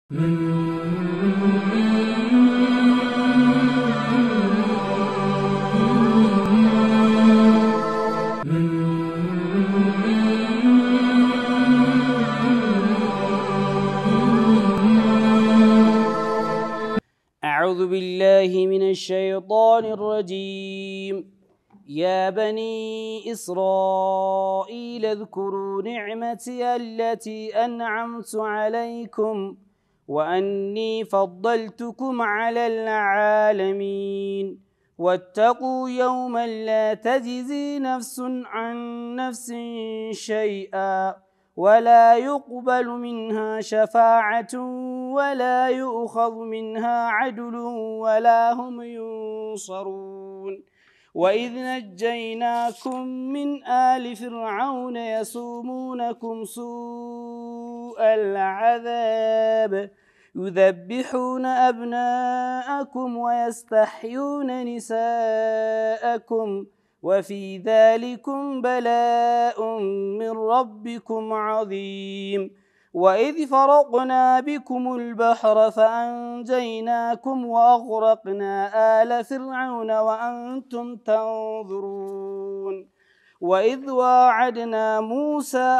أعوذ بالله من الشيطان الرجيم. يا بني إسرائيل اذكروا نعمتي التي أنعمت عليكم وأني فضلتكم على العالمين. واتقوا يوما لا تجزي نفس عن نفس شيئا ولا يقبل منها شفاعة ولا يؤخذ منها عدل ولا هم ينصرون. وإذ نجيناكم من آل فرعون يسومونكم سوء العذاب يذبحون أبناءكم ويستحيون نساءكم وفي ذلكم بلاء من ربكم عظيم. وإذ فرقنا بكم البحر فأنجيناكم وأغرقنا آل فرعون وأنتم تنظرون. وإذ واعدنا موسى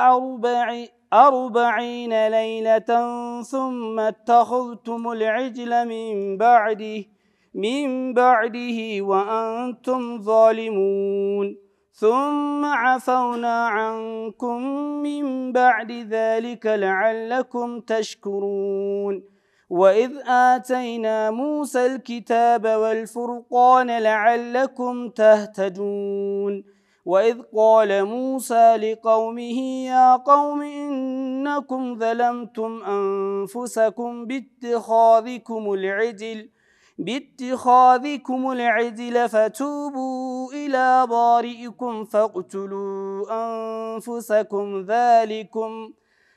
40 ليلة ثم اتخذتم العجل من بعده وأنتم ظالمون. ثم عفونا عنكم من بعد ذلك لعلكم تشكرون. وإذ آتينا موسى الكتاب والفرقان لعلكم تهتدون. وإذ قال موسى لقومه يا قوم إنكم ظلمتم أنفسكم باتخاذكم العجل فتوبوا إلى بارئكم فاقتلوا أنفسكم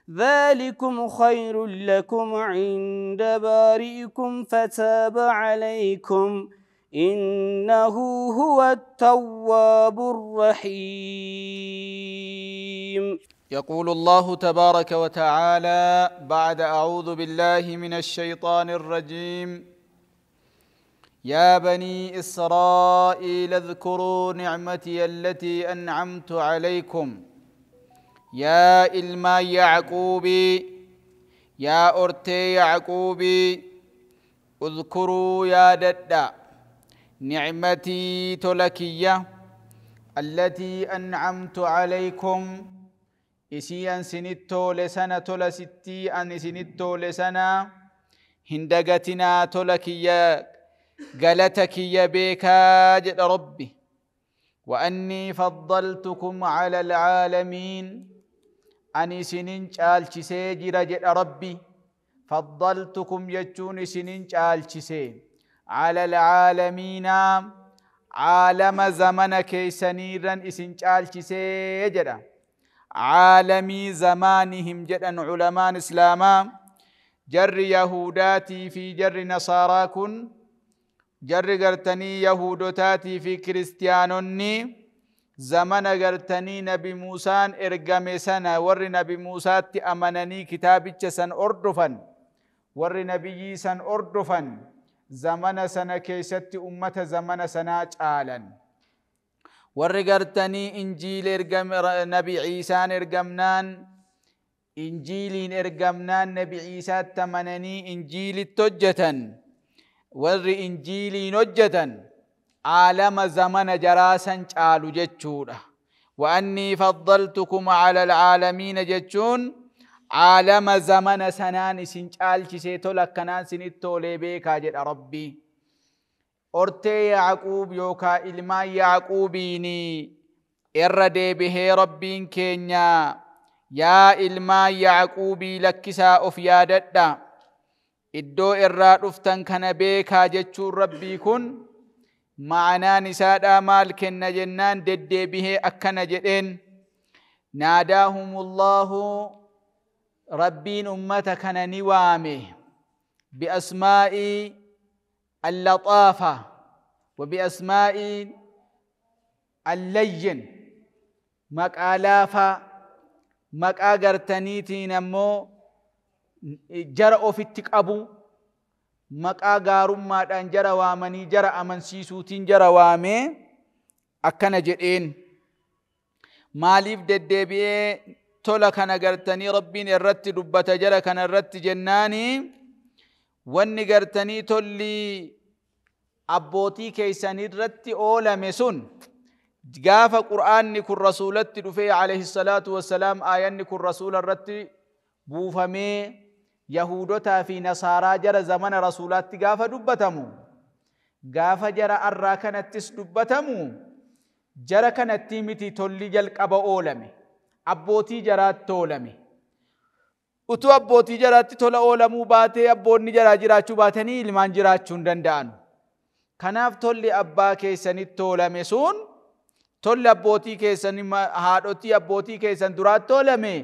ذلكم خير لكم عند بارئكم فتاب عليكم إنه هو التواب الرحيم. يقول الله تبارك وتعالى بعد أعوذ بالله من الشيطان الرجيم: يا بني إسرائيل اذكروا نعمتي التي أنعمت عليكم. يا إلما يعقوبي، يا أرتي يعقوبي، اذكروا يا ددا نعمتي تلكية التي أنعمت عليكم. إسي أن سنتو لسنة تلستي أن سنتو لسنة هندقتنا تلكية قالتك يا بيكا جد ربي. وأني فضلتكم على العالمين، أني سنين چالچسي جرا جد ربي. فضلتكم يجون سنين چالچسي على العالمين، عالم زمن كيسنيرا إسن چالچسي جرا عالمي زمانهم جدا علماء إسلاما جر يهوداتي في جر نصاراكن جر غرتني يهودتاتي في كريستيانوني زمن غرتني نبي موسى ارغم سنة ور نبي موسى أمنني كتابك سن أردفن ور نبي سن أردفن زمن سنة كيست أمة زمن سنة آلا ور غرتني إنجيل ارغم نبي عيسى ارغمنان إنجيلين ارغمنان نبي عيسى تمنني إنجيل تجتن ور إنجيلي نجتا عالم زمن جراسا چالو جتشورا. وأني فضلتكم على العالمين جتشون عالم زمن سنان سنچال چسيتو لكنان سنتو لبيكا جد ربي. أرتي يعقوب يوكا إلما يعقوبيني إردي به ربين كينيا يا إلما يعقوبي لكسا أفيادتا iddoo irraa dhuftan kana beekaa jechuun rabbii kun ma'anaan isaadhaa maal kenna jennaan deddeebihee akkana jedheen: naadaahumullahu rabbiin ummata kana ni waame biasmaa'i allaxaafa wa biasmaa'i allayyin, maqaa laafaa maqaa gartaniitiin ammoo Jara ofitti qabu, maqaa gaarummaadhaan jara waamanii jara amansiisuutiin jara waamee akkana jedheen. Maaliif deddeebi'ee tola kana gartanii Rabbiin irratti dubbata jara kana irratti jennaani, wanni gartanii tolli abbootii keessan irratti oolame sun gaafa Qur'aanni kun rasuulatti dhufee alayhi salaatu wassalaam, aayanni kun rasuula irratti buufamee Yahudotaa fi Nasaaraa jara zamana rasuulaatti gaafa dubbatamu, gaafa jara arraa kanattis dubbatamu, jara kanatti miti tolli jalqaba oolame, abbootii jaraatti oolame. Utuu abbootii jaraatti tola oolamuu baatee, abboonni jaraa jiraachuu baatanii ilmaan jiraachuu hin danda'an. Kanaaf tolli abbaa keessanitti oolame sun, tolli abbootii keessan, haadhotii abbootii keessan duraatti oolame,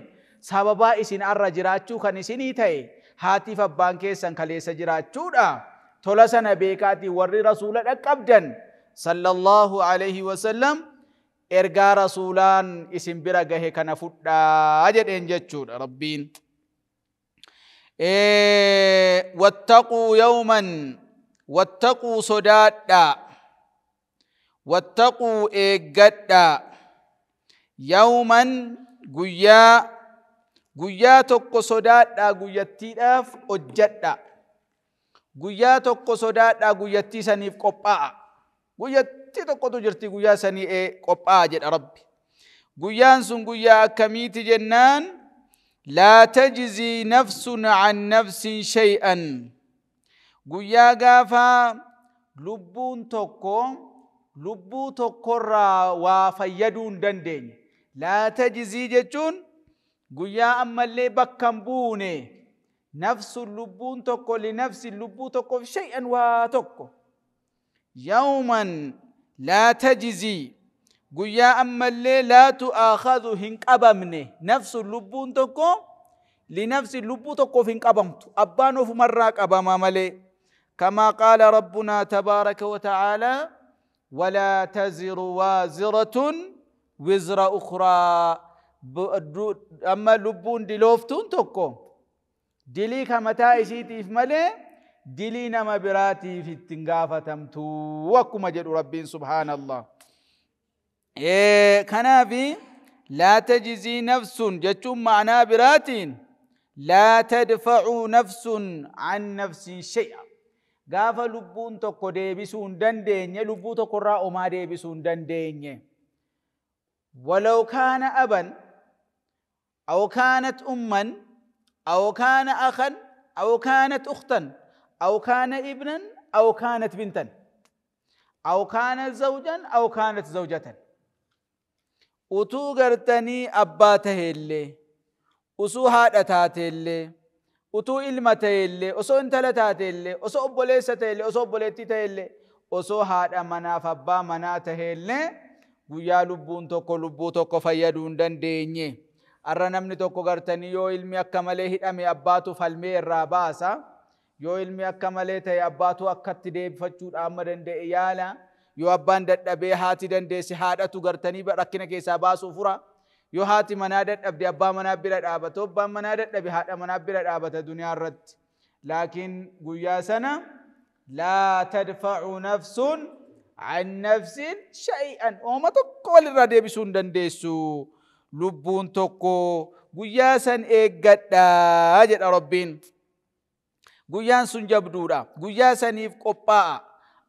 sababaa isin arra jiraachuu kan isinii ta'e haatiif abbaan keessan kaleessa jiraachuudha. Tola sana beekaatii warri rasuula dhaqqabdan sallallahu alaihi wasallam ergaa rasuulaan isin bira gahe kana fudhaa jedheen jechuudha Rabbiin. Wattaquu yawman, wattaquu sodaadhaa, wattaquu eeggadhaa, yawman guyyaa, guyyaa tokko sodaadhaa, guyyattiidhaaf hojjadhaa. Guyyaa tokko sodaadhaa, guyyattii saniif qophaa'a. Guyyattii tokkotu jirti, guyyaa sanii qophaa'a jedha Rabbi. Guyyaan sun guyyaa akkamiiti jennaan, laa tajzii nafsun an nafsin shay'an. Guyyaa gaafa lubbuun tokko lubbuu tokkorraa waa fayyaduu hin dandeenye. Laa tajzii jechuun guyyaa ammallee bakka hin buune, nafsun lubbuun tokko, linafsin lubbuu tokkoof, shay'an waa tokko. Yawman laa tajzii, guyyaa ammallee laa tu'aakhadhu hin qabamne, nafsun lubbuun tokko, linafsin lubbuu tokkoof hin qabamtu, abbaan ofumarraa qabama malee. Kamaa qaala rabbunaa tabaaraka wa ta'aalaa, walaa taziru waaziratun wizra ukhraa. Amma lubbuun dilooftuun tokko dilii ka mataa isiitiif malee dilii nama biraatiif ittiin gaafatamtu akkuma jedhu Rabbiin subhaanallah. Kanaafi laa tajzii nafsun jechuun ma'anaa biraatiin laa tadfa'u nafsun an nafsin shay'a. Gaafa lubbuun tokko deebisuu hin dandeenye, lubbuu tokkorraa omaa deebisuu hin dandeenye. Walaw kaana aban aw kaanat umman aw kaana akhan aw kaanat ukhtan aw kaana ibnan aw kaanat bintan aw kaana zawjan aw kaanat zawjatan. Utuu gartanii abbaa taheellee, usuu haadha taateellee, utuu ilma ta'ellee, osoo intala taateellee, osoo obboleessa ta'ellee, osoo obboleettii ta'ellee, osoo haadha manaaf abbaa manaa taheellee, guyyaa lubbuun tokko lubbuu tokko fayyaduu hin dandeenye. Arra namni tokko gartanii yoo ilmi akka malee hidhame abbaatu falmee irraa baasa. Yoo ilmi akka malee ta'e abbaatu akkatti deebifachuudha amma danda'e yaala. Yoo abbaan dadhabee haati dandeesse, haadhatu gartanii rakkina keessaa baasuu fura. Yoo haati manaa dadhabde abbaa manaa bira dhaabata. Abbaan manaa dadhabe haadha manaa bira dhaabata duniyaa irratti. Laakiin guyyaa sana laa tadfa'u nafsun an nafsin shay'an, ooma tokko walirraa deebisuu hin dandeessu. Lubbuun tokko guyyaa san eeggadhaa jedha Rabbiin. Guyyaan sun jabduudha. Guyyaa saniif qophaa'a.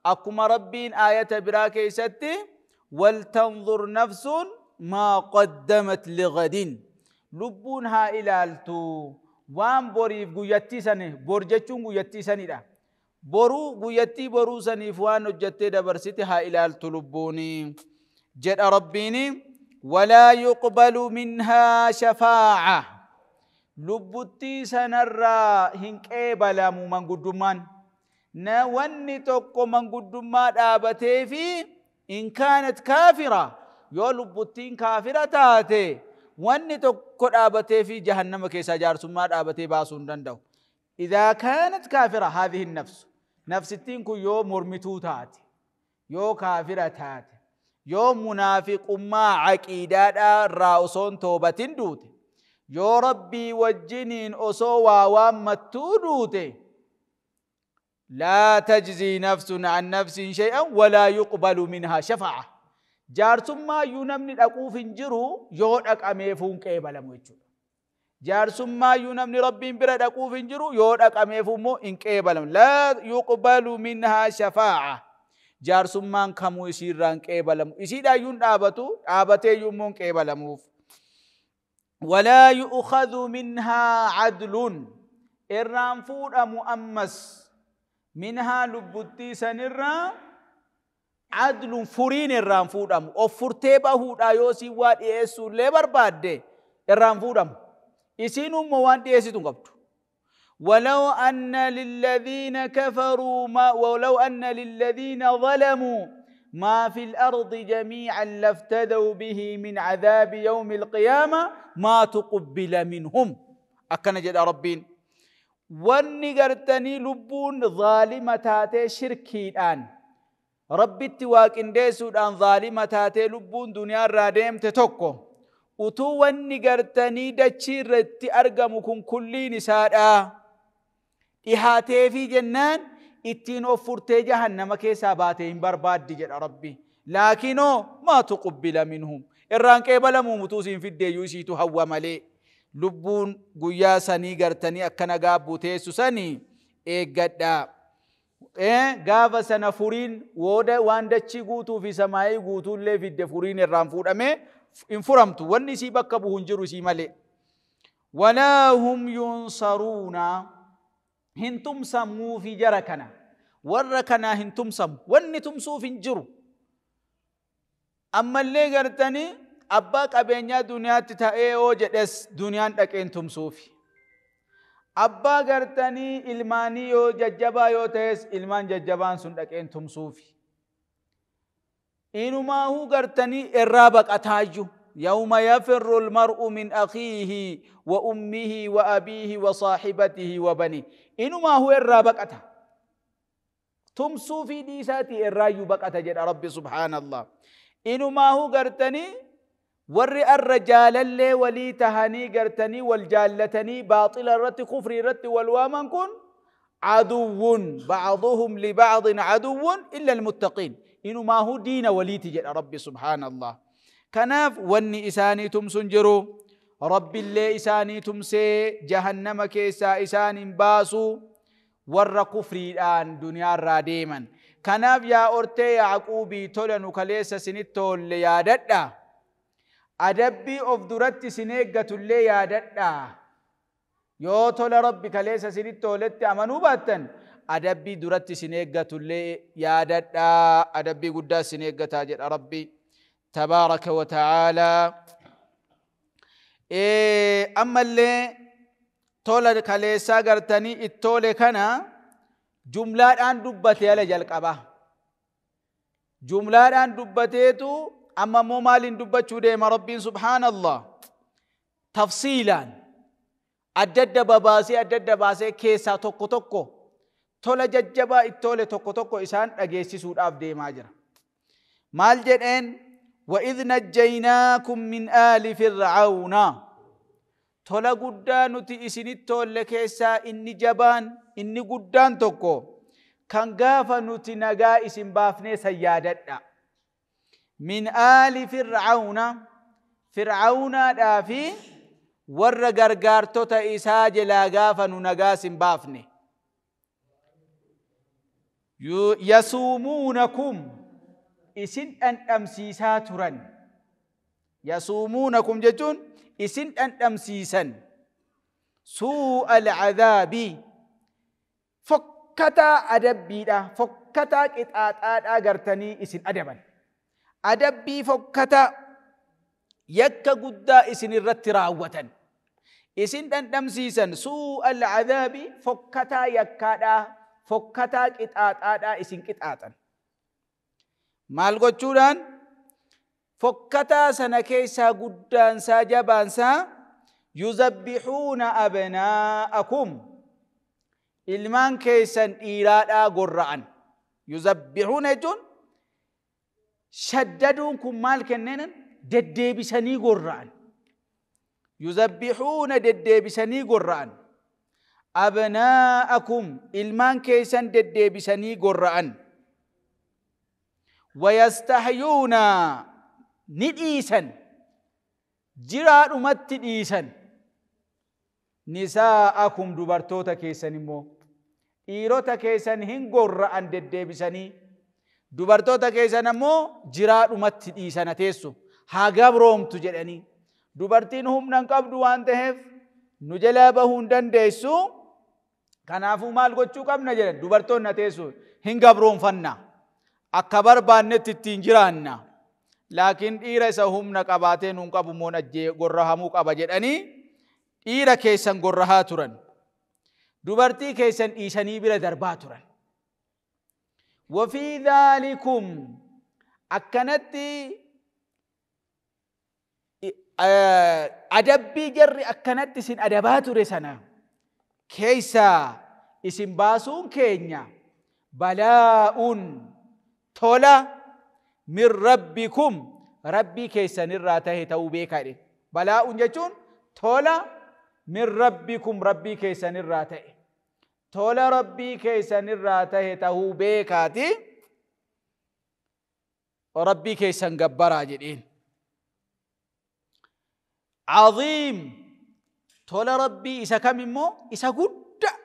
Akkuma Rabbiin aayata biraa keessatti, waltanzur nafsun maa qaddamat lighadin. Lubbuun haa ilaaltu waan boriif guyyattii sani, bor jechuun guyyattii sanidha. Boruu, guyyattii boruu saniif waan hojjattee dabarsite haa ilaaltu lubbuuni jedha Rabbiini. Walaa yuqbalu minhaa shafaa'a. Lubbuttii sanarraa hin qeebalamu manguddummaan. Na wanni tokko manguddummaa dhaabatee fi in kaanat kaafira, yoo lubbuttiin kaafira taate wanni tokko dhaabatee fi jahannama keessaa jaarsummaa dhaabatee baasuu hin danda'u. Idaa kaanat kaafira haadhihi nafsu, nafsittiin kun yoo mormituu taate, yoo kaafira taate, yoo munaafiqummaa aqiidaadhaa irraa osoo hin toobatin duute, Yoo Rabbii wajjiniin osoo waa waammattuu duute, laa tajzii nafsun an nafsin shay'an walaa yuqbalu minhaa shafa'a. Jaarsummaa namni dhaquuf hin jiru, yoo dhaqameefuu hin qeebalamu jechuudha. Jaarsummaa namni Rabbiin bira dhaquuf hin jiru, yoo dhaqameefuu immoo hin qeebalamu. Laa yuqbalu minhaa shafaa'a. Jaarsummaan kamuu isiirraa hin qeebalamu. Isiidhaayyuu hin dhaabatu, dhaabateeyyuu immoo hin qeebalamuuf. Walaa yu'khadhu minhaa cadlun. Irraan fuudhamu ammas minhaa lubbuttii sanirraa cadlun, furiin irraan fuudhamu. Of furtee bahuudhaa yoo siin waa dhiyeessuullee barbaadde irraan fuudhamu. Isiin immoo waan dhiyeessitu hin qabdu. ولو أن للذين كفروا ما ولو أن للذين ظلموا ما في الأرض جميعا لافتدوا به من عذاب يوم القيامة ما تقبل منهم. أكن جد ربين wanni gartanii lubbuun zaalima taatee shirkiidhaan Rabbitti waaqindeessuudhaan zaalima taatee lubbuun duniyaa irraa deemte tokko, utuu wanni gartanii dachii irratti argamu kun kulliin isaadhaa dhihaateefii jennaan ittiin of furtee jahannama keessaa baatee hin barbaaddi jedha Rabbi. Laakinoo maa tuqubbila minhum, irraan qeebalamuu mutuu siin fiddeeyyuu, isiitu hawwa malee. Lubbuun guyyaa sanii gartanii akkana gaabbuu teessu sanii eeggadhaa. Gaafa sana furiin wooda waan dachii guutuu fi samaayii guutuullee fidde furiin irraan fuudhamee hin furamtu. Wanni isii bakka bu'u hin jiru isii malee. Walaa hum yunsaruuna, hin tumsamuufi jara kana. Warra kanaa hin tumsamu. Wanni tumsuuf hin jiru. Ammallee gartanii abbaa qabeenyaa duniyaatti ta'ee yoo jedhes duniyaan dhaqeen tumsuufi. Abbaa gartanii ilmaanii yoo jajjabaa yoo ta'es ilmaan jajjabaan sun dhaqeen tumsuufi. Inumaahuu gartanii irraa baqataayyuu. يوم يفر المرء من أخيه وأمه وأبيه وصاحبته وبنيه. إنما هو الرابقة تمسو في ديساتي الرايو بقتا جد ربي سبحان الله. إنما هو قرتني ور الرجال اللي ولي تهني قرتني والجالتني باطل الرت كفر الرت والوامان كن عدو بعضهم لبعض عدو إلا المتقين. إنما هو دين ولي تجد ربي سبحان الله. Kanaaf wanni isaanii tumsun jiru, Rabbiillee isaanii tumsee jahannama keessaa isaan hin baasu warra kufriidhaan duniyaarraa deeman. Kanaaf yaa ortee Yaaquubii, tola nu kaleessa isinitti tolle yaadadha. Adabbii of duratti isin eeggatullee yaadadha. Yoo tola Rabbi kaleessa isinitti toletti amanuu baattan adabbii duratti isin eeggatullee yaadadha. Adabbii guddaa isin eeggataa jedha Rabbi تبارك وتعالى. أما اللي tola kaleessaa gartanii ittoole kana jumlaadhaan dubbatee ala jalqaba. Jumlaadhaan dubbateetu amma immoo maaliin dubbachuu deema Rabbiin subhaanallah? Tafsiilaan adda adda babaasee, adda adda baasee keessaa tokko tokko tola jajjabaa ittoole tokko tokko isaan dhageessisuudhaaf deemaa jira. Maal jedheen? وإذ نجيناكم من آل فرعون. Tola guddaa nuti isinitti tolle keessaa inni jabaan, inni guddaan tokko kan gaafa nuti nagaa isin baafnee san yaadadha. من آل فرعون, fir'aawnaadhaa fi warra gargaartota isaa jalaa gaafa nu nagaa isin baafne. يسومونكم, isin dhandhamsiisaa turan. يسومونكم jechuun isin dhandhamsiisan. سوء العذاب, fokkataa adabbiidha, fokkataa qixaaxaadhaa gartanii isin adaban. Adabbii fokkataa yakka guddaa isin irratti raawwatan. Isin dhandhamsiisan سوء العذاب, fokkataa yakkaadhaa, fokkataa qixaaxaadhaa isin qixaaxan. Maal gochuudhaan? Fokkataa sana keessaa guddaansaa jabaansaa يذبحون أبناءكم, ilmaan keessan dhiiraadhaa gorra'an. يذبحون jechuun shaddaduun kun maal kenneenan deddeebisanii gorra'an. Yuzabbixuuna deddeebisanii gorra'an. Abnaa'akum ilmaan keessan deddeebisanii gorra'an. Wayastahyuuna ni dhiisan. Jiraadhumatti dhiisan. Nisaa'akum dubartoota keessan immoo dhiirota keessan hin gorra'an deddeebisanii dubartoota keessan ammoo jiraadhumatti dhiisan ateessu haa gabroomtu jedhanii dubartiin humna hin qabdu waan ta'eef nu jalaa bahuu hin dandeessu kanaafuu maal gochuu qabna jedhan dubartoonni ateessu hin gabroomfanna akka barbaannetti ittiin jiraanna laakiin dhiira isa humna qabaatee nuun qabu immoo ajjee gorrahamuu qaba jedhanii dhiira keessan gorrahaa turan. Dubartii keessan dhiisanii bira darbaa turan. Wafii dhaalikum akkanatti adabbii jarri akkanatti isin adabaa ture sana keessaa isin baasuun keenya balaa'uun tola min rabbikum rabbii keessanirraa tahe ta'uu beekaa jedhe. Balaa'uun jechuun tola min rabbikum rabbii keessanirraa ta'e. Tola rabbii keessanirraa tahe ta'uu beekaati rabbii keessan gabbaraa jedheen. Caziim tola rabbii isa kam immoo isa guddaa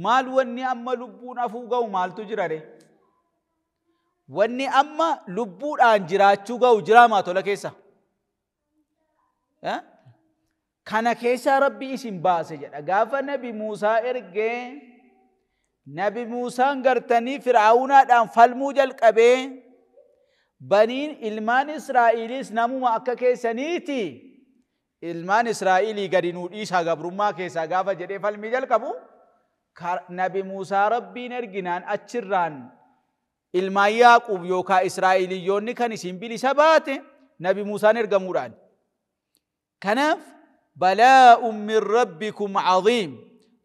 maal wanni amma lubbuun afuu ga'u maaltu jira ree? Wanni amma lubbuudhaan jiraachuu ga'u jiraa maa tola keessa? Kana keessaa rabbi isin baase jedha. Gaafa Nabi Muusaa ergee Nabi Muusaan gartanii Fir'aawunaadhaan falmuu jalqabee baniin ilmaan Israa'eliis namuma akka keessaniiti. Ilmaan Israa'elii gadi nuu dhiisaa gabrummaa keessaa gaafa jedhee falmii jalqabu Nabi Muusaa rabbiin erginaan achirraan ilmaan Yaaqub yookaan Israa'eliyyoonni kan isin bilisa baate Nabi Muusaan ergamuudhaan. Kanaaf balaa'un min rabbikum caziim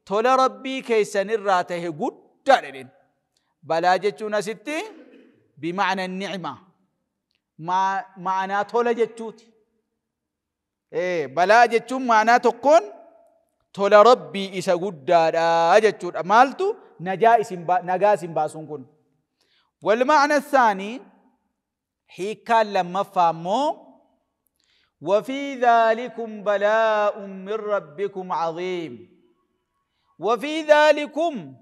tola rabbii keessanirraa tahe guddaa jedheen. Balaa jechuun asitti bimacna nicma ma'anaa tola jechuuti. Balaa jechuun ma'anaa tokkoon tola rabbii isa guddaadha jechuudha. Maaltu nagaa isin baasuun kun. والمعنى الثاني حيكا لما فهموا وفي ذلكم بلاء من ربكم عظيم. وفي ذلكم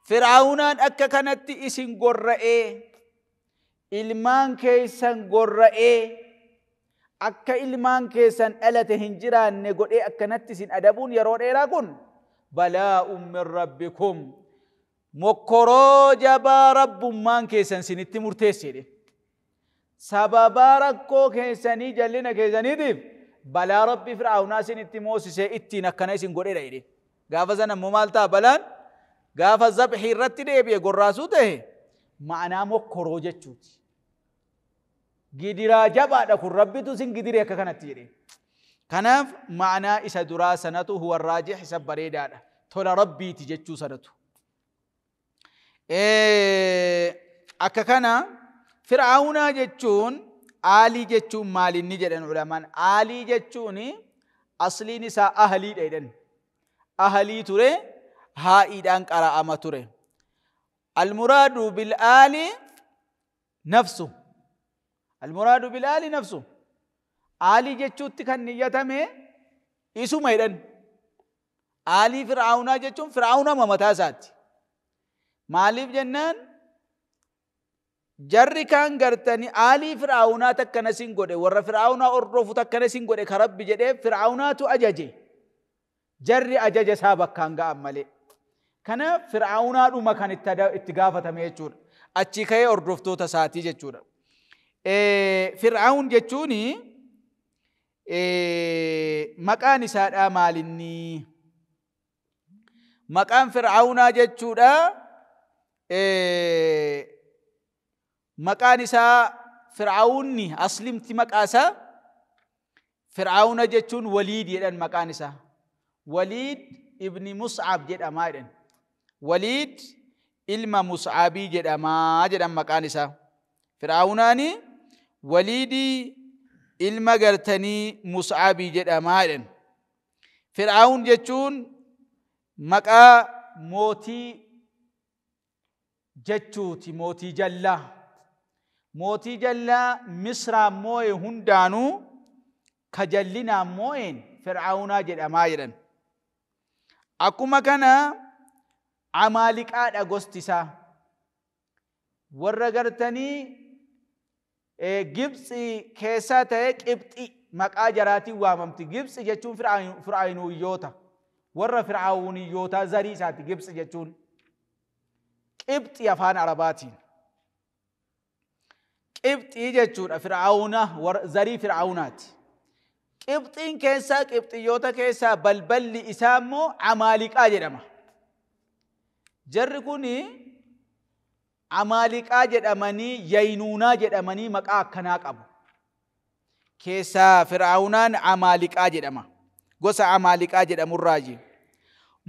فرعون أكا كانت إسن قرأي إلمان كيسن قرأي أكا إلمان كيسن ألت هنجران نقول إيه أكا نتسن أدبون يرون إيراكون بلاء من ربكم مكرو جبا رب مان كيسن سنتي مرتسيري sababa rakkoo keessanii jallina keessaniitiif balaa rabbi fir'aawnaa isinitti moosisee ittiin akkana isin godheedha jedhe. Gaafa sana immoo maal ta'a balaan gaafa zabxii irratti deebi'e gorraasuu ta'e ma'anaa mokkoroo jechuuti. Gidiraa jabaadha kun rabbitu isin gidiree akka kanatti jedhe. Kanaaf ma'anaa isa duraa sanatu huwa raajix isa bareedaadha. Tola rabbiiti jechuu sanatu. Akka kana Fir'aawnaa jechuun aalii jechuun maalinni jedhan ulamaan. Aalii jechuun asliin isaa ahliidha jedhan. Ahlii ture haa'iidhaan qara'ama ture. Almuraadu bil'aali nafsu. Almuraadu bil'aali nafsu. Aalii jechuutti kan niyyatame isuma jedhan. Aalii Fir'aawnaa jechuun Fir'aawnaa mataa isaati. Maaliif jennaan jarri kaan gartanii aalii Fir'aawnaa takkana sin godhe warra Fir'aawnaa hordofu takkana sin godhe ka rabbi jedhee Fir'aawnaatu ajaje. Jarri ajaja isaa bakkaan ga'an malee. Kanaaf Fir'aawnaadhuma kan itti gaafatame jechuudha. Achi ka'ee hordoftoota isaatii jechuudha. Fir'aawn jechuun maqaan isaadhaa maalinni? Maqaan Fir'aawnaa jechuudha. Maqaan isaa Fir'aawunni aslimti maqaa isaa Fir'aawna jechuun Waliid jedhan maqaan isaa. Waliid ibni Mus'ab jedhamaa jedhan. Waliid ilma Mus'abii jedhamaa jedhan maqaan isaa. Fir'aawunaani Waliidii Ilma gartanii Mus'abii jedhamaa jedhan. Fir'aawun jechuun maqaa mootii jechuuti, mootii jallaa. Mootii jallaa Misraan moo'e hundaanuu ka jallinaan moo'een Fir'aawnaa jedhamaa jedhan. Akkuma kana Amaaliqaadha gosti isaa. Warra gartanii Gibxi keessaa ta'e Qibxi maqaa jaraatiin waamamti. Gibxi jechuun Fir'aawniyyoota. Warra Fir'aawniyyootaa zarii isaati Gibxi jechuun. Qibxi afaan Arabaatiin. Qibxii jechuudha Fir'aawna zarii Fir'aawnaati. Qibxiin keessaa Qibxiyyoota keessaa balballi isaa immoo Amaaliqaa jedhama. Jarri kuni Amaaliqaa jedhamanii Yaynuunaa jedhamanii maqaa akkanaa qabu. Keessaa Fir'aawnaan Amaaliqaa jedhama. Gosa Amaaliqaa jedhamurraayi.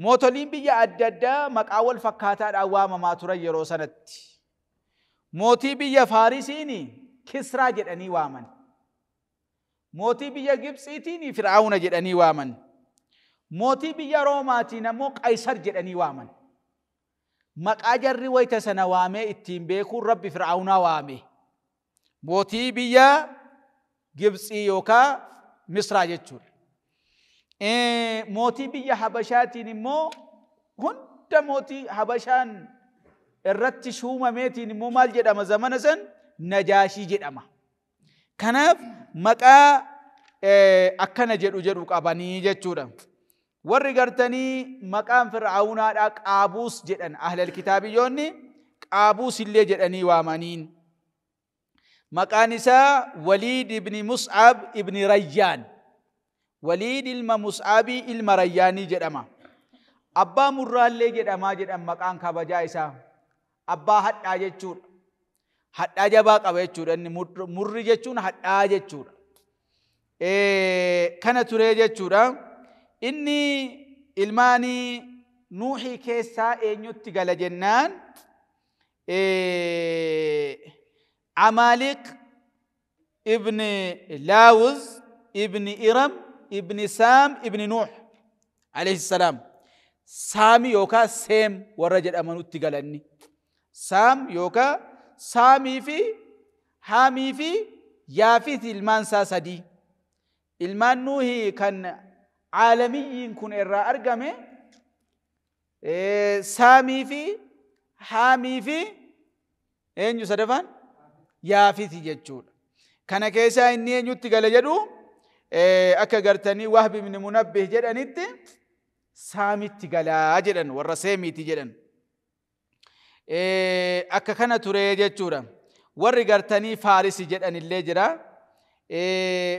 Mootoliin biyya adda addaa maqaa wal fakkaataadhaan waamamaa turan yeroo sanatti. Mootii biyya Faarisiin Kisraa jedhanii waaman. Mootii biyya Gibxiitiin Fir'aawna jedhanii waaman. Mootii biyya Roomaatiin ammoo Qaysar jedhanii waaman. Maqaa jarri wayita sana waamee ittiin beekuun Rabbi Fir'aawnaa waame. Mootii biyya Gibxii yookaan Misraa jechuudha. Mootii biyya Habashaatiin immoo hunda mootii Habashaan irratti shuumameetiin immoo maal jedhama zamana san Najaashii jedhama. Kanaaf maqaa akkana jedhu qabanii jechuudha. Warri gartanii maqaan Fir'aawnaadhaa Qaabuus jedhan ahlal kitaabiyyoonni Qaabuus illee jedhanii waamaniin. Maqaan isaa Waliid ibni Mus'ab ibni Rayyaan. Waliid ilma Mus'abii ilma Rayyaanii jedhama. Abbaa Murraallee jedhamaa jedhan maqaan kabajaa isaa. Abbaa hadhaa jechuudha. Hadhaa jabaa qaba jechuudha. Inni murri jechuun hadhaa jechuudha. Kana turee jechuudha. Inni ilmaanii Nuuhii keessaa eenyutti gala jennaan Amaaliq ibni Laawuz ibni Iram ibni Saam ibni Nuuh alayhi salaam. Saami yookaan Seem warra jedhamanutti galanni. Saam yookaan Saamii fi Haamii fi Yaafit ilmaan isaa sadii. Ilmaan Nuuhii kan caalamiyyiin kun irraa argame Saamii fi Haamii fi eenyu sadaffaan Yaafiti jechuudha. Kana keessaa inni eenyutti gala jedhu akka gartanii Wahbi ibn Munabbih jedhanitti Saamitti galaa jedhan warra Seemiiti jedhan. Akka kana ture jechuudha. Warri gartanii Faarisi jedhan illee jira.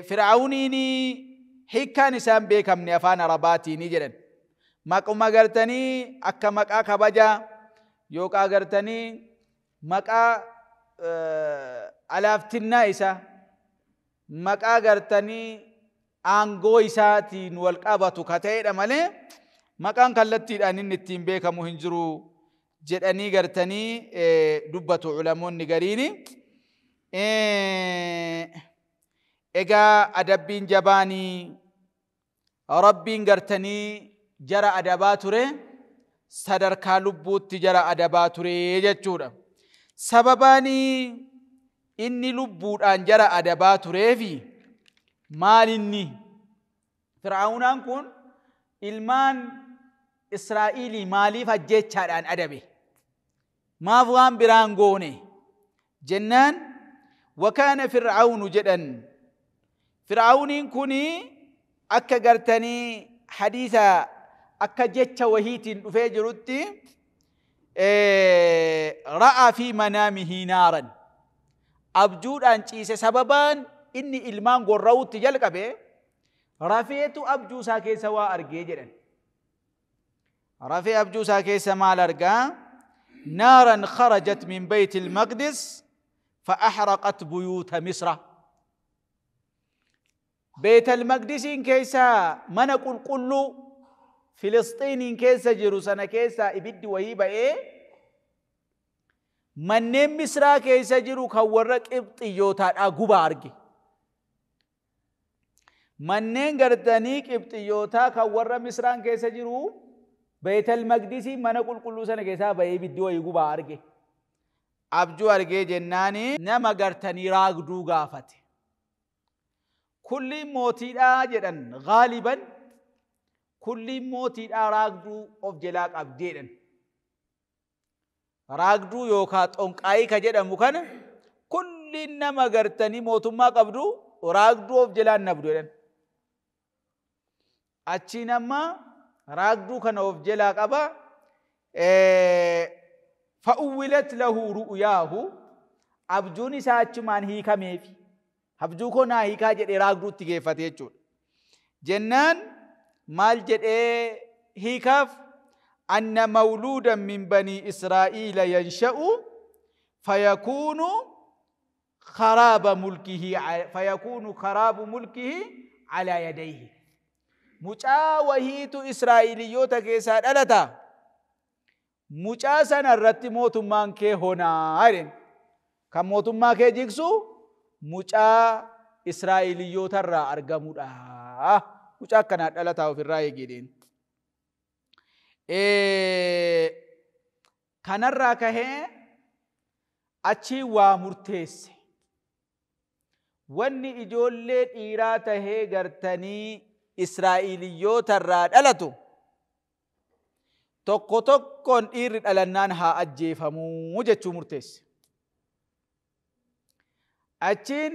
Fir'aawniin hiikkaan isaan beekamne afaan Arabaatiin jedhan. Maquma gartanii akka maqaa kabajaa yookaan gartanii maqaa alaaftinnaa isaa maqaa gartanii aangoo isaatiin wal qabatu ka ta'edha malee maqaan kallattiidhaan inni ittiin beekamu hin jiru jedhanii gartanii dubbatu ulamoonni gariini. Egaa adabbiin jabaanii Rabbiin gartanii jara adabaa ture sadarkaa lubbuutti jara adabaa ture jechuudha. Sababaanii inni lubbuudhaan jara adabaa tureefi maal inni? Fir'aawnaan kun ilmaan Israa'ilii maaliif ajjeechaadhaan adabe? Maaf waan biraan goone? Jennaan wakaana Fir'aawnu jedhan. Fir'aawniin kuni akka gartanii hadiisa akka jecha wahiitiin dhufee jirutti ra'a fi manaamihi naaran. Abjuudhaan ciise sababaan inni ilmaan gorra'utti jalqabe rafeetu abjuu isaa keessa waa argee jedhan. Rafee abjuu isaa keessa maal argaa? Naaran kharajat min bayti al-maqdis فأحرقت بيوت مصر. بيت المقدس كيسا من قل فلسطين كيسا جيروسانا كيسا إبد وهيبة إيه manneen Misraa keessa jiru kan warra Qibxiyyootadhaa guba arge. Manneen gartanii Qibxiyyootaa kan warra Misraan keessa jiru Beetel Maqdisii mana qulqulluu sana keessaa bahee ibiddi wayii gubaa arge. Abjuu argee jennaani nama gartanii raagduu gaafate. Kulliin mootiidhaa jedhan gaaliban kulliin mootiidhaa raagduu of jalaa qabdi jedhan. Raagduu yookaan xonqaayii ka jedhamu kana kulliin nama gartanii mootummaa qabdu raagduu of jalaan nabdu jedhan. Achiin amma raagduu kana of jalaa qaba. Fa'uwwilat lahu ru'yaahu abjuun isaa achumaan hiikameefi. Abjuu koo naa hiikaa jedhee raagduutti geeffate jechuudha. Jennaan maal jedhee hiikaaf? Anna mawluudan min banii Israa'iila yansha'u fayakuunu kharaaba mulkihi fayakuunu kharaabu mulkihi alaa yadayhi. Mucaa wahiitu Israa'iliyyoota keessaa dhalata. Mucaa sana irratti mootummaan kee honaa jedheen. Kan mootummaa kee jigsu mucaa Israa'iliyyoota irraa argamudha. Mucaa akkanaa dhalataa ofirraa eegi jedheen. Kanarraa kahee achii waa murteesse. Wanni ijoollee dhiiraa tahee gartanii Israa'iliyyoota irraa dhalatu tokko tokkoon dhiirri dhalannaan haa ajjeefamuu jechuu murteesse. Achiin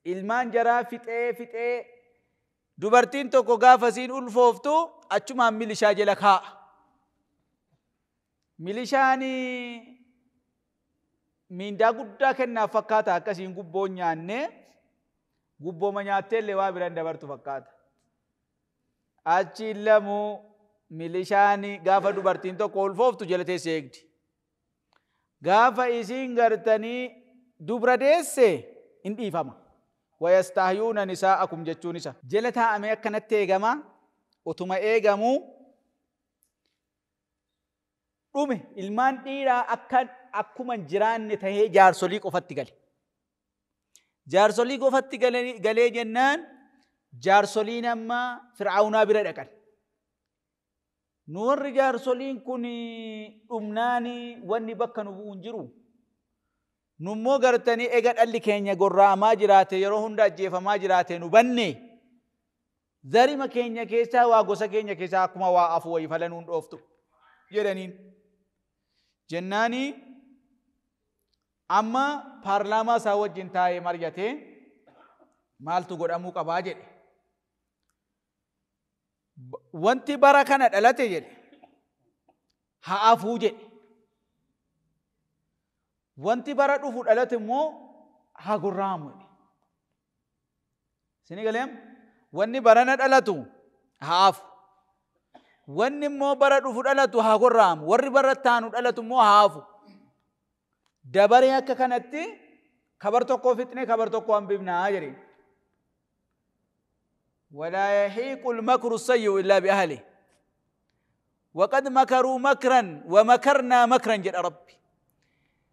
ilmaan jaraa fixee fixee dubartiin tokko gaafa isiin ulfooftu achumaan milishaa jala kaa'a. Milishaan miindaa guddaa kennaaf fakkaata akkasiin gubboo nyaannee gubbooma nyaattee illee waa biraan dabartu fakkaata. Achiin lamuu milishaan gaafa dubartiin tokko ulfooftu jala teessee eegdi. Gaafa isiin gartanii dubra deesse hin dhiifama. Wayastahyuuna nisaa'akum jechuun isa. Jala taa'amee akkanatti eegama. Utuma eegamuu dhume ilmaan dhiiraa akkuma hin jiraanne tahee jaarsolii qofatti gale. Jaarsolii qofatti galee jennaan jaarsoliin amma Fir'aawnaa bira dhaqan. Nu warri jaarsoliin kun dhumnaan wanni bakka nu bu'u hin jiru. Nummoo gartanii ega dhalli keenya gorra'amaa jiraate yeroo hunda ajjeefamaa jiraate nu banne. Zarima keenya keessaa waa gosa keenya keessaa akkuma waa afu wayii fala nuun dhooftu jedhaniin. Jennaani amma paarlaamaa isaa wajjin taa'ee mari'atee maaltu godhamuu qabaa jedhe. Wanti bara kana dhalate jedhe haa afuu jedhe. Wanti bara dhufu dhalate immoo haa gorra'amu jedhe. Isinii galeem? Wanni barana dhalatu haa afu. Wanni immoo bara dhufu dhalatu haa gorra'amu. Warri bara taanu dhalatu immoo haa afu. Dabaree akka kanatti kabar tokko fixnee kabar tokko hambifnaa jedhe. ولا يحيق المكر السيء إلا بأهله وقد مكروا مكرا ومكرنا مكرا جد ربي.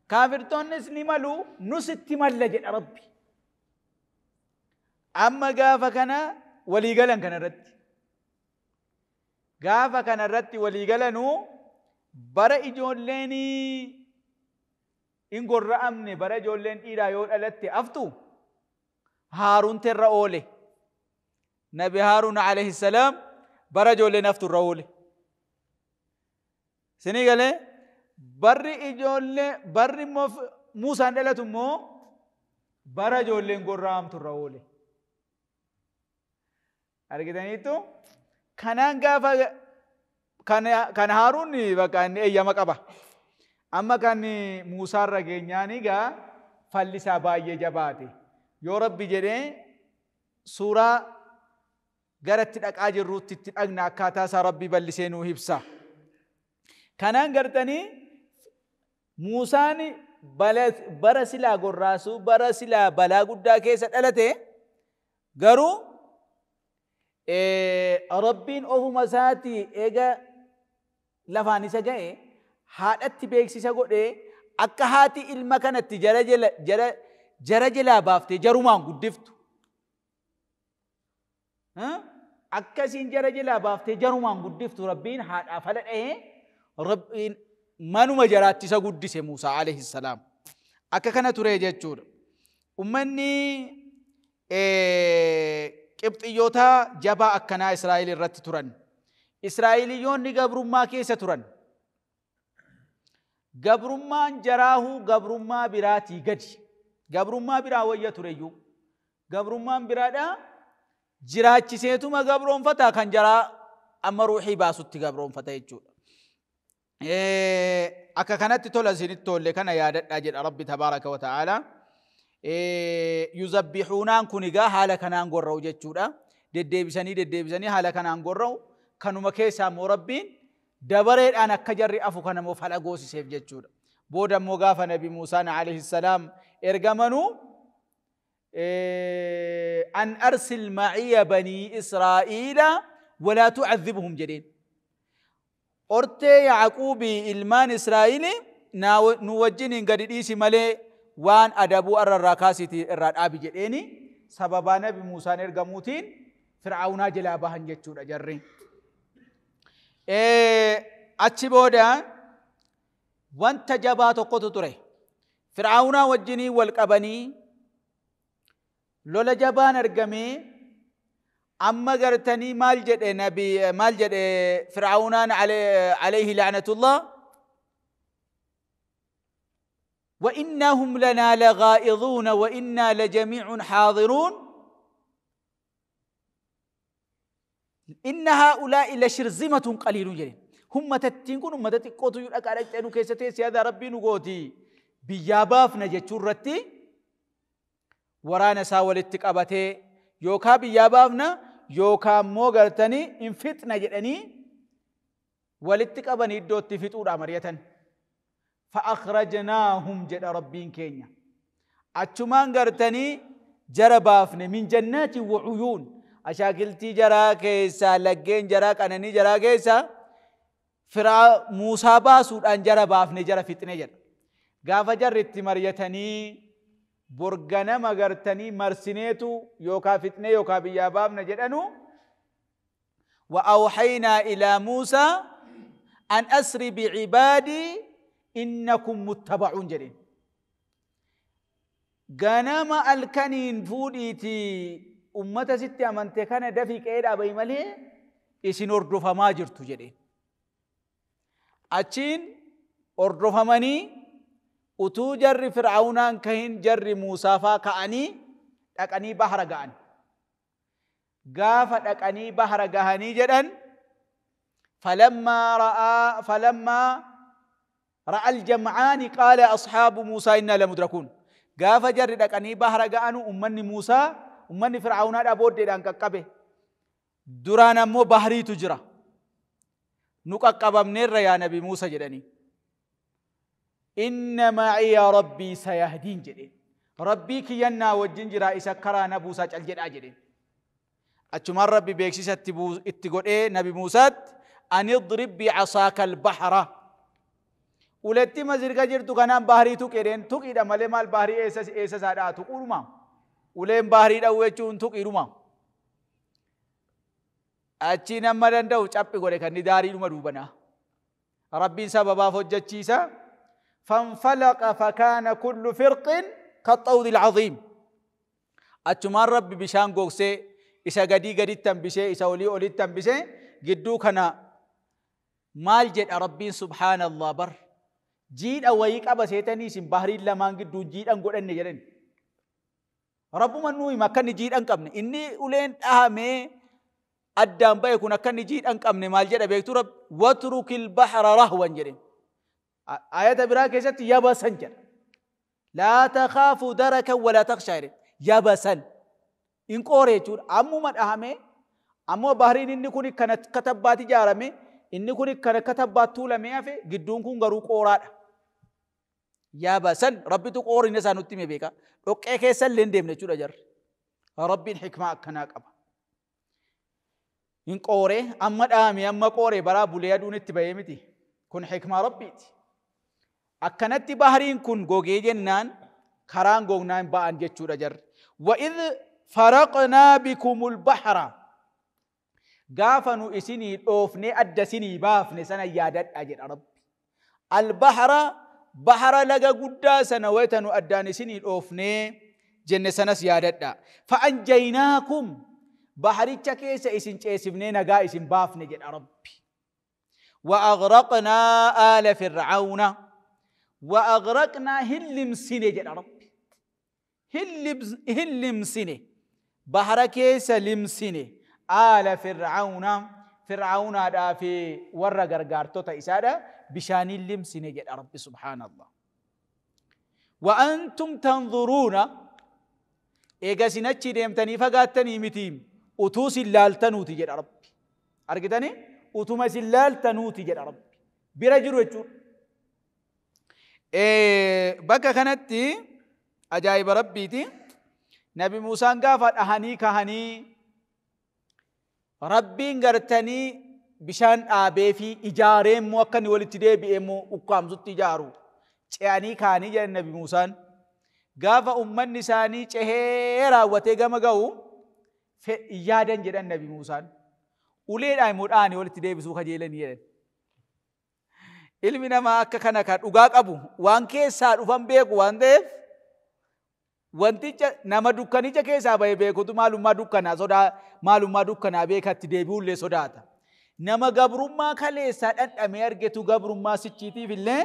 كافرتون نملو نست مل جد ربي. أما قافا كان ولي قلن كان رد. قافا كان رد ولي قلنو برا إجوليني إن قر أمني برا إجولين إلى يول ألتي أفتو هارون ترى نبي هارون عليه السلام برا إجولين أفتو الرؤولي. سني قال بري إجولين بري موسى ندلتو مو برا إجولين قرام ترى أرجعني كانان قافا كان هارون بقى أيام قبا. أما كان موسى رجعني جا فلسا باي جباتي. يا ربي جري سورة قرأت الأجر روت تتأجنا كاتاسا ربي بلسينو هبسا. كانان قرتني موسى برسلا قراسو برسلا بلا قدا كيسة ألته قرو ربين أوه مساتي إيجا لفاني سجاي هاتي بيكسي سجودي أكهاتي المكان تجارة جل جرا جرا جلا بافتي جرومان قدفت. Akkasiin jara jalaa baaftee jarumaan guddiftu Rabbiin haadhaaf haala dhahee Rabbiin manuma jaraatti isa guddise Muusaa alayhi salaam. Akka kana ture jechuudha. Ummanni Qibxiyyoota jabaa akkanaa Israa'el irratti turan. Israa'eliyyoonni gabrummaa keessa turan. Gabrummaan jaraahuu gabrummaa biraatii gadi. Gabrummaa biraa wayya tureyyuu. Gabrummaan biraadhaa jiraachiseetuma gabroonfata kan jaraa amma ruuxii baasutti gabroonfata jechuudha. Akka kanatti tola isinitti tolle kana yaadadhaa jedha Rabbi tabaaraka wa ta'aalaa. Yuzabbixuunaan kun egaa haala kanaan gorra'u jechuudha. Deddeebisanii deddeebisanii haala kanaan gorra'u. Kanuma keessaa immoo Rabbiin dabareedhaan akka jarri afu kana immoo fala goosiseef jechuudha. Booda immoo gaafa Nabi Muusaan alayhi salaam ergamanuu an arsil maciya banii Israa'iila walaa tucadhibhum jedheen. Ortee Yacquubii ilmaan Israa'iili nu wajjiniin gadi dhiisi malee waan adabuu arra irraa kaasitii irraa dhaabi jedheeni sababaa Nabi Muusaan ergamuutiin Fir'aawnaa jalaa bahan jechuudha jarri. Achi booda wanta jabaa tokkotu ture. Fir'aawnaa wajjinii wal qabanii lola jabaan argamee amma gartanii maal jedhe nabi maal jedhe Fir'aawnaan alayhi la'natullah وإنهم لنا لغائظون وإنا لجميع حاضرون إن هؤلاء لشرذمة قليلون جرين هم تتين هم تتقوتوا يلقى عليك أنو كيستي هذا ربي نقوتي بيابافنا جتشورتي ورانا ساولتك أبتي يوكا بيابافنا يوكا موغرتني انفتنا جدني ولتك أبني دوتي فتور أمرية فأخرجناهم جد ربين كينيا أتشمان غرتني جربافن من جنات وعيون أشاكلتي جرا كيسا لجين جرا كأنني جرا كيسا فرا موسى باسود أن جربافن جرا فتنة جر غاف جرت مريتني برغنا مغرتني مرسنيتو يوكا فتنة يوكا بيابافن جدنو وأوحينا إلى موسى أن أسر بعبادي إنكم متبعون جرين غنم الكنين فوديتي أمتا ستي أمنتي كان دفي كيدا أبي مالي إسين أردفا ما جرتو جرين أچين أردفا مني أتو جر فرعونان كهين جر موسى فا كأني أكأني بحر غان غافة أكأني بحر غهني جدن فلما رأى الجمعان قال أصحاب موسى إنا لمدركون غاف جر دقني بحر غانو أمني موسى أمني فرعون أبود دان ققبه درانا مو بحري تجرى نققبم نير يا نبي موسى جدني إن معي ربي سيهدين جدين ربي كينا وجنجرا إسا كرا نبوسى جل جدين أتشمر ربي بيكسيس اتقول إيه نبي موسى أن اضرب بعصاك البحر uletti mazirga jirtu kanaan bahrii tuqedheen tuqiidha malee maal bahrii eessa eessa isaa tuquudhuma uleen bahrii dha'u jechuun tuqiidhuma achi nama danda'u caphi godhe kan daariidhuma duubana rabbiin sababaaf hojjechiisa fanfalaqa fakaana kullu firqin kaxawdi alcaziim achumaan rabbi bishaan gogsee isa gadii gaditti hambisee isa olii olitti hambisee gidduu kana maal jedha rabbiin subhaanallah bar jiidha wayii qaba seetanii isin bahriin lamaan gidduu jiidhan godhanne jedhan. Rabbuma nuu hima akka inni jiidhan qabne inni uleen dhahamee addaan ba'e kun akka inni jiidhan qabne maal jedha beektu rabbi watrukil bahra rahwan jedhen. Ayata biraa keessatti yabasan jedha. Laa takhaafu darakan walaa takhshaa jedhe yabasan. In qoore jechuudha ammuma dhahamee ammoo bahriin inni kun kan akka tabbaatti ijaarame inni kun kan akka tabbaatti tuulamee hafe gidduun kun garuu qooraadha. Yabasan rabbitu qoorina isaa nutti hime beeka. Dhoqqee keessa illee hin deemne jechuudha jarri. Rabbiin hikmaa akkanaa qaba. Hin qoore amma dhaame amma qoore baraa bulee aduun itti bahee miti. Kun hikmaa rabbiiti. Akkanatti bahriin kun gogee jennaan karaan gognaan ba'an jechuudha jarri. وإذ فرقنا بكم البحر Gaafa nu isinii dhoofnee adda isinii baafne sana yaadadha jedha Rabbi. Albahara bahara laga guddaa sana wayita nu addaan isinii dhoofnee jenne sanas yaadadha. Fa'anjaynaakum baharicha keessa isin ceesifnee nagaa isin baafne jedha Rabbi. وأغرقنا آل فرعون وأغرقنا هلم سنة جل ربي هلم سنة بحر كيس لم سنة آل فرعون فرعون هذا في ورا غرغارتو تيسادة بشان لم سنة جل ربي سبحان الله. وأنتم تنظرون إيجا سنتشي ديمتني فقاتني متيم أتوسي لالتنوتي جل ربي أرجتني utuma isin laaltanuuti jedha Rabbi. Bira jiru jechuudha. Bakka kanatti ajaa'iba Rabbiiti. Nabi Muusaan gaafa dhahanii kahanii Rabbiin gartanii bishaan dhaabee fi ijaaree immoo akka inni walitti deebi'ee immoo ukkaamsutti ijaaru. Ce'anii kahanii jedhan Nabi Muusaan. Gaafa ummanni isaanii cehee raawwatee gama ga'u yaadan jedhan Nabi Muusaan. Uleedhaan immoo dhahanii walitti deebisuu kajeelanii jedhan. Ilmi namaa akka kana kan dhugaa qabu waan keessaa dhufan beeku waan ta'eef wanticha nama dukkanicha keessaa bahe beekutu maalummaa dukkanaa sodaa maalummaa dukkanaa beekatti deebi'ullee sodaata. Nama gabrummaa kaleessaa dhandhamee argetu gabrummaa sichiitiif illee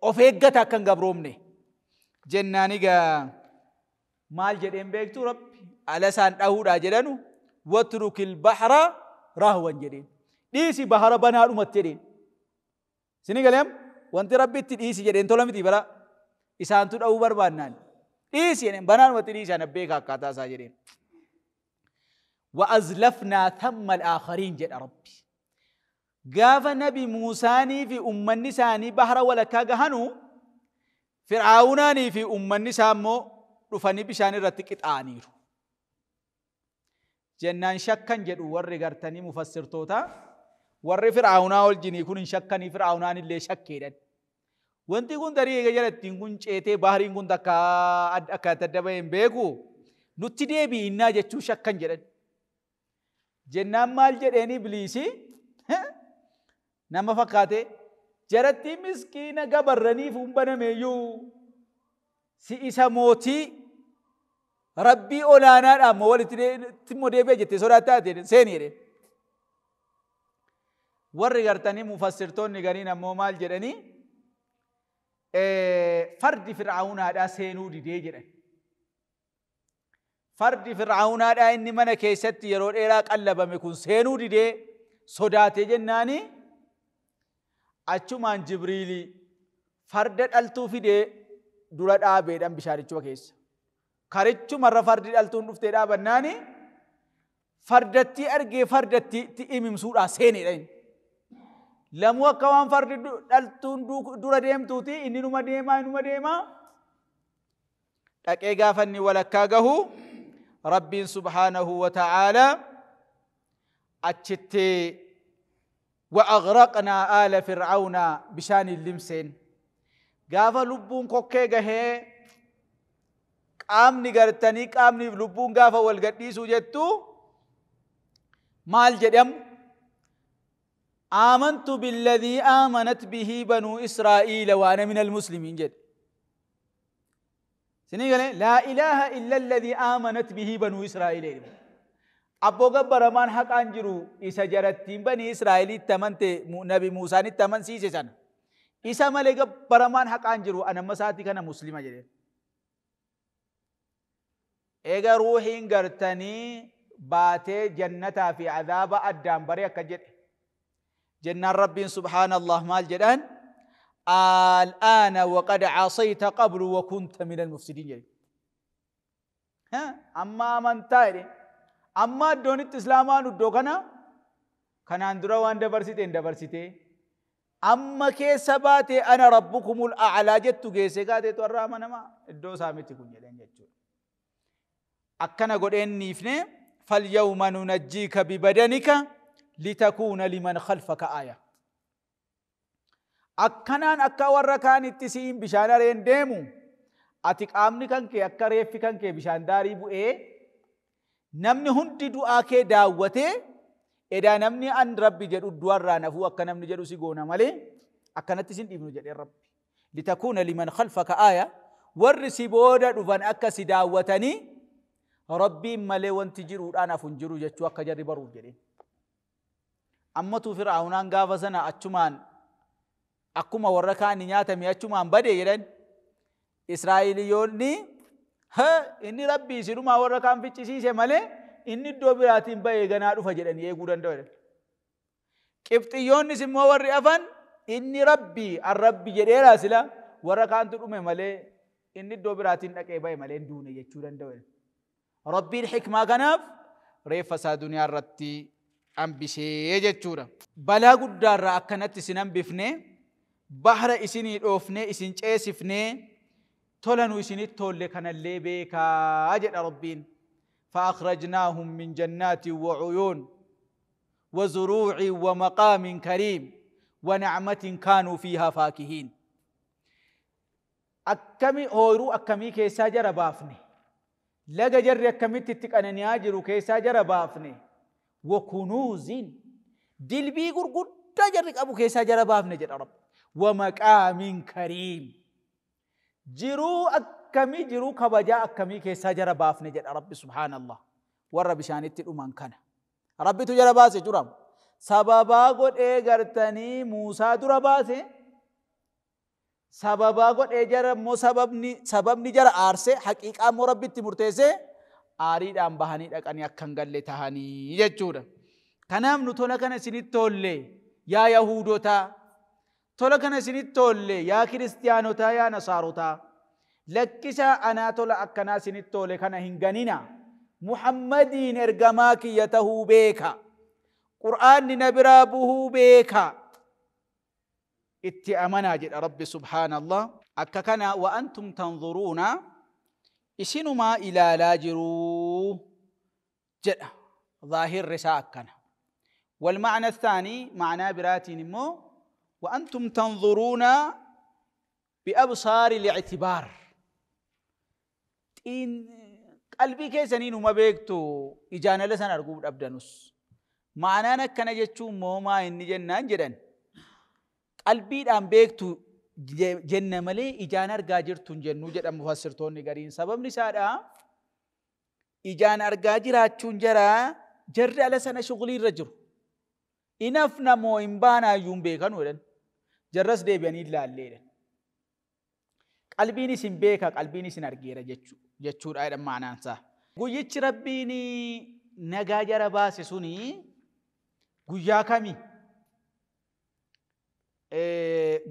of eeggata akka hin gabroomne. Jennaan egaa maal jedheen beektu Rabbi ala isaan dhahuudhaa jedhanu watrukil bahra rahwan jedheen. Dhiisi bahara banaadhumatti jedheen. Isinii galeem wanti Rabbi itti dhiisi jedheen tola miti bara isaantu dha'uu barbaannaan. Dhiisi jedheen banaadhumatti dhiisi ana beeka akkaataa isaa jedheen. وأزلفنا ثم الآخرين jedha Rabbi. Gaafa Nabi Muusaanii fi ummanni isaanii bahara walakkaa gahanu Fir'aawunaanii fi ummanni isaa immoo dhufanii bishaan irratti qixaaniiru. Jennaan shakkan jedhu warri gartanii mufassirtoota warri Fir'aawunaa wajjinii kun hin shakkanii Fir'aawunaan illee shakkeedhan. Wanti kun tarii eega jalattiin kun ceetee bahariin kun takka akka adda bahee hin beeku nutti deebi'innaa jechuu shakkan jedhan. Jennaan maal jedheen Ibliisi nama fakkaate jaratti miskiina gabarraniif hin banameeyyuu si isa mootii Rabbii olaanaadhaan moo walitti immoo deebi'e jettee sodaattaa ta'e seeni jedheen. Warri gartanii mufassirtoonni gariin ammoo maal jedhanii fardi Fir'aawunaadhaa seenuu didee jedhan. Fardi Fir'aawunaadhaa inni mana keessatti yeroo dheeraa qallabame kun seenuu didee sodaatee jennaani achumaan Jibriili farda dhaltuu fidee dura dhaabeedhaan bishaanichuma keessa. Karichumarra fardi dhaltuun dhuftee dhaabannaani fardattii argee fardattii imimsuudhaa seenedha inni. Lamuu akka waan fardi dhaltuun dura deemtuuti inni numa deemaa numa deemaa. Dhaqee gaafa inni walakkaa gahu Rabbiin subhaanahu wa ta'aalaa achitti وأغرقنا آل فرعون bishaan limseen. Gaafa lubbuun kokkee gahee qaamni gartanii qaamniif lubbuun gaafa wal gadhiisuu jettu maal jedhamu? آمنت بالذي آمنت به بنو إسرائيل وأنا من المسلمين جد. سنين قال لا إله إلا الذي آمنت به بنو إسرائيل. أبو جبر مان حق أنجرو إذا جرتين بني إسرائيل تمنت نبي موسى تمن سيسي سنة. إذا ملك برمان حق أنجرو أنا مساتي كان مسلمة جد. إذا روحين قرتني باتي جنة في عذاب أدام بريك جد. جنة ربي سبحان الله مال جدان الآن وقد عصيت قبل وكنت من المفسدين جد. ها أما من تاري أما دونت إسلامان ودوكنا كان أندرا وان دبرسيتي دبرسيتي أما كيسباتي أنا ربكم الأعلى جدت كيسكاتي تورا منما الدو سامتي كن جدان جدت. أكنا قد إني فني فاليوم ننجيك ببدنك لتكون لمن خلفك آية. أكنان أكا وركان التسين بشان رين ديمو أتك آمني كان كي أكا ريفي كان كي بشان داري بو إيه Namni hundi du'aa kee daawwatee edaa namni an rabbi jedhu du'arraa nafuu akka namni jedhu si goona malee akkanatti sin dhiibnu jedhee rabbi. Litakuuna liman khalfaka aaya warri si booda dhufan akka si daawwatanii rabbiin malee wanti jiruudhaan hafu hin jiru jechuu akka jarri baruuf jedheen. Ammatu Fir'aawnaan gaafa sana achumaan akkuma warra kaanii nyaatame achumaan bade jedhan. Israa'eliyoonni inni rabbii isinumaa warra kaan ficcisiise malee inni iddoo biraatiin ba'ee ganaa dhufa jedhanii eeguu danda'u jedhan. Qibxiyyoonnis immoo warri hafan inni rabbii an rabbi jedheera sila warra kaantu dhume malee inni iddoo biraatiin dhaqee ba'e malee hin duune jechuu danda'u jedhan. Rabbiin hikmaa kanaaf reeffa isaa duniyaa irratti hambisee jechuudha. Balaa guddaarraa akkanatti isin hambifne bahra isinii dhoofne isin ceesifne tola nu isinitti tolle kanallee beekaa jedha Rabbiin. فأخرجناهم من جنات وعيون وزروع ومقام كريم ونعمة كانوا فيها فاكهين. أكمي هويرو أكمي كيسا جرى بافني لقى جري أكمي تتك أنني أجرو كيسا جرى بافني وكنوز دلبي قرقر تجرك أبو كيسا جرى بافني جرى رب ومقام كريم jiruu akkamii jiruu kabajaa akkamii keessaa jara baafne jedha Rabbi subhaanallah. Warra bishaanitti dhuman kana. Rabbitu jara baase jira. Sababaa godhee gartanii Muusaa dura baase. Sababaa godhee jara immoo sababni jara aarse haqiiqaa immoo Rabbitti murteesse aariidhaan bahanii dhaqanii akka hin galle tahanii jechuudha. Kanaaf nu tola kana isinitti tolle yaa Yahuudotaa. Tola kana isinitti tolle yaa kiristiyaanotaa yaa nasaarotaa lakkisaa anaa tola akkanaa isinitti tole kana hin ganina. Muhammadiin ergamaa kiyya tahuu beeka. Qur'aanni na biraa buhuu beeka. Itti amanaa jedha Rabbi subhaanallah. Akka kana wa antum tanzuruuna isinumaa ilaalaa jiruu jedha. Zaahirri isaa akkana. والمعنى الثاني معنى براتين مو وأنتم تنظرون بأبصار الاعتبار. إن قلبي كيسنين وما بيكتو إجانا لسان أرقوب أبدانوس معنانا كان جتشو موما إني جنان جدن قلبي الآن بيكتو جنة ملي إجانا أرقاجرتون جنو جدن مفسرتون نقرين سبب نساء إجانا أرقاجراتون جرا جر على سنة شغلي الرجل إنفنا مو إنبانا يوم بيكانو جدن jarras deebi'anii ilaalleedha. Qalbiin isin beeka, qalbiin isin argeera jechuudha jedhan maanaan isaa. Guyyichi Rabbiin nagaa jara baase suni guyyaa kami?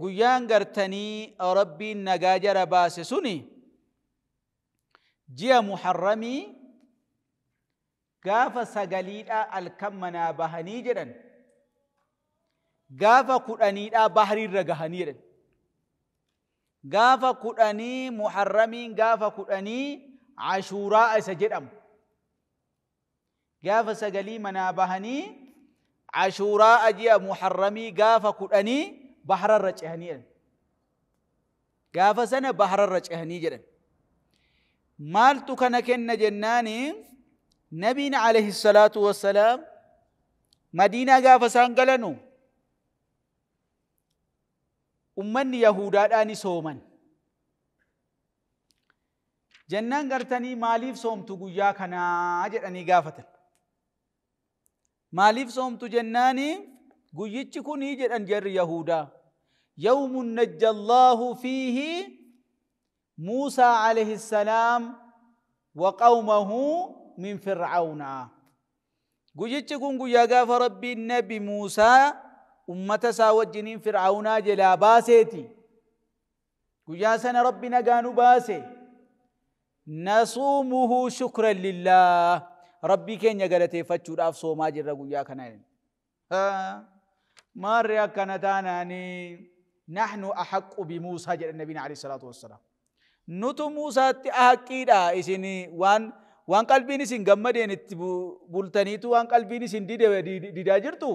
Guyyaan gartanii Rabbiin nagaa jara baase suni ji'a Muharramii gaafa 9 halkan manaa bahanii jedhan. Gaafa 10 bahriirra gahanii jedhan. Gaafa 10 Muharramiin gaafa 10 Ashuuraa isa jedhamu. Gaafa 9 manaa bahanii Ashuuraa ji'a Muharramii gaafa 10 bahrarra cehanii jedhan. Gaafa sana bahrarra cehanii jedhan. Maaltu kana kenna jennaani Nabiin alayhi salaatu wassalaam Madiinaa gaafa isaan galanu ummanni Yahudaadhaan sooman. Jennaan gartanii maaliif soomtu guyyaa kanaa jedhanii gaafatan. Maaliif soomtu jennaani guyyichi kunii jedhan jarri Yahudaa. Yawmun najjallahu fiihi Muusaa alayhi salaam wa qawmahu min Fir'aawnaa. Guyyichi kun guyyaa gaafa Rabbiin Nabi Muusaa ummata isaa wajjiniin Fir'aawnaa jalaa baaseeti. Guyyaa sana Rabbi nagaa nu baase. Nasuumuhu shukran lillah. Rabbii keenya galateeffachuudhaaf soomaa jirra guyyaa kana. Maarri akkana taanaanii nahnu ahaqqu bimuusaa jedhan nabiin alayhi salaatu wassalaam. Nutu Muusaatti ahaqqiidha isin waan qalbiin isin gammadeen itti bultaniitu waan qalbiin isin didaa jirtu.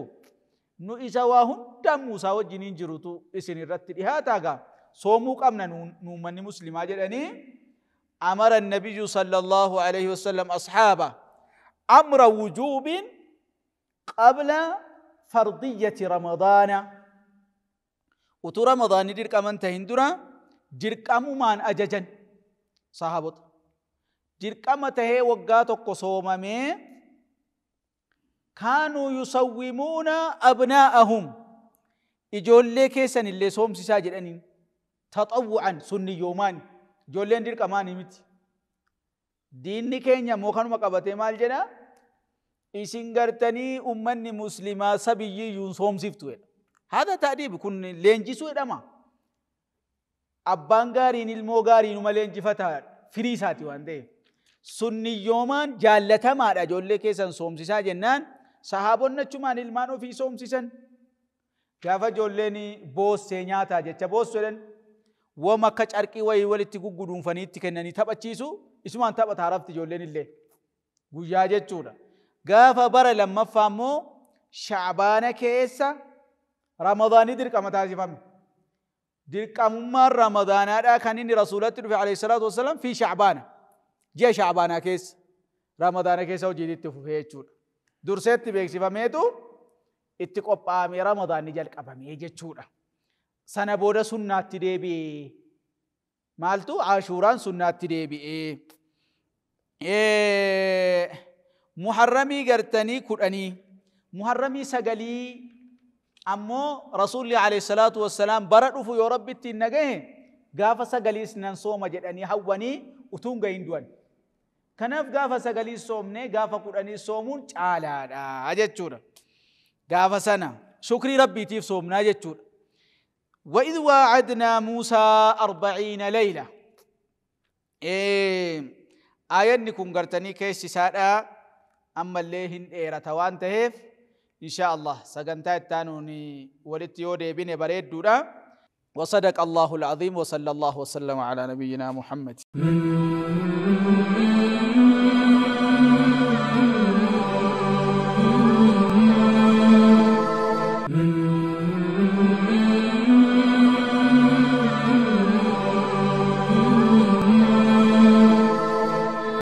Nu isa waa hundaan Muusaa wajjiniin jirutu isin irratti dhihaataa gaa soomuu qabna nu ummanni muslimaa jedhanii amara nabiyyu sallallahu alayhi wasallam ashaaba Amra wujuubin qabla fardiyyati Ramadaana. Utuu Ramadaanni dirqaman tahin dura dirqamumaan ajajan sahaabota. Dirqama tahee waggaa tokko soomamee kaanuu yusawwimuuna abnaa'ahum, ijoollee keessan illee soomsisaa jedhaniin, taxawwu'an sunniyyoomaan, ijoolleen dirqamaanii miti. Diinni keenya immoo kanuma qabatee maal jedha? Isin gartanii ummanni muslimaa sabiyyiyyuun soomsiftu jedha. Haadha ta'diib kun leenjisuu jedhama. Abbaan gaariin ilmoo gaariinuma leenjifata firii isaati waan ta'eef. Sunniyyoomaan jaallatamaadha ijoollee keessan soomsisaa jennaan sahaabonni achumaan ilmaan ofii soomsisan. Gaafa ijoolleen boossee nyaataa jecha boossu jedhan wama akka carqii wayii walitti gugguduunfanii itti kennanii taphachiisu, isumaan taphataa rafti ijoolleen illee guyyaa jechuudha. Gaafa bara lammaffaa immoo Shacbaana keessa Ramadaanni dirqama taasifame. Dirqamummaan Ramadaanaadhaa kan inni rasuulatti dhufe alayhi salaatu wassalaam fi Shacbaana. Ji'a Shacbaanaa keessa Ramadaana keessa hojiin itti fufee jechuudha. Durseetti beeksifameetu itti qophaa'amee Ramadaanni jalqabamee jechuudha. Sana booda sunnaatti deebi'ee. Maaltu Ashuuraan sunnaatti deebi'ee. Muharramii gartanii 10, Muharramii 9 ammoo Rasuulli alayhi salaatu wassalaam bara dhufu yoo Rabbi ittiin nagahe gaafa 9s nan sooma jedhanii hawwanii utuun gahin du'an. Kanaaf gaafa 9 soomnee gaafa 10 soomuun caalaadha jechuudha. Gaafa sana shukrii Rabbiitiif soomnaa jechuudha. وإذ واعدنا موسى 40 ليلة. آياني كون غرتني كيس سادا أما اللي هن إيرة توان تهيف إن شاء الله سغنتا التانوني ولت يودي بني بريد دودا. وصدق الله العظيم وصلى الله وسلم على نبينا محمد.